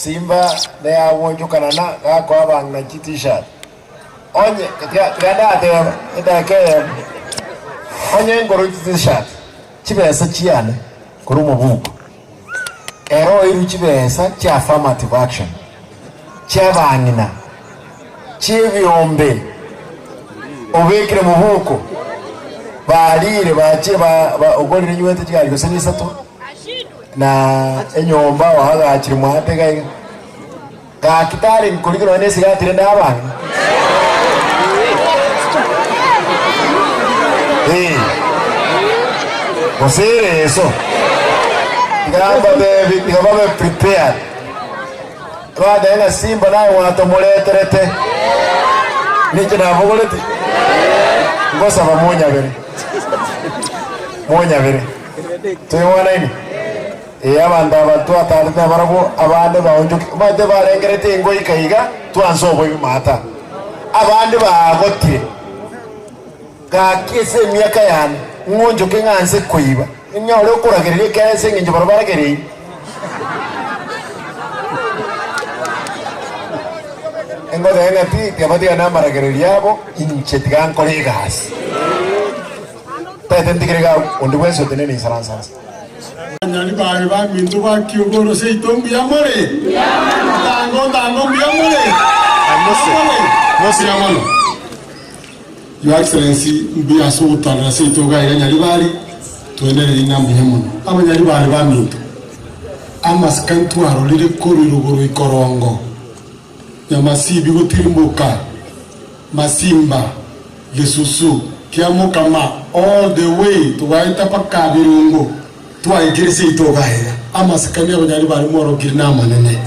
Simba neyagwonchokanana gakoa abang'ina chi t-shirt. Onye, tiga, tiga ndateba edageka eyemo, onye nkorwa chi t-shirt, chibesa chiane korwa omobuko, ere oirwe chibesa chia affirmative action, chia abang'ina, chi'ebiombe, obekire mobuko, barire bachire ba, ba, ogorire nywete chigari gose nisato, na enyomba oagachire mwate iga iga. Gaki tari nkorigia nonya nesigati rende abang'ina. Ee, gose ereso. Tiga mbatebi, tiga babe prepared. Batebe ng'a Simba naye gwatomoreterete. Ninche nabogoreti. Ngosaba monyabere. Monyabere. Toigwanaine? Ee, abanto aba twataarete nabarabwo, abande baonchoki, omanyete barengerete ingoika iga, twansa oboibi maata. Abande baagotire, gaki ase emiaka yane, ng'onchoke ng'anse koiba, ninyore okoragereria ekiagera ase engencho barabwo baragereiri. Engoteba ng'a ti, tiga batigane amaragererio abo, inche tiga nkore egasi. Tagete ntigere iga onde bwensi otenene insaranse ase. Abanyaribari baminto ba kiogoro seito mbuya more? Ntango ntango mbuya more? Mbuya mono. Your Excellency mbuya ase ogotarera seito iga iga Nyaribari twendereri ng'a mbuya mono. Abanyaribari baminto amasikani twarorire korwa rogoro ikorongo Nyamasibi gotirimboka Masimba, Gesusu, Kiamokama all the way togaeta paka Birongo twaikire seito iga iga. Amasikani abanyaribari mworokire namanene.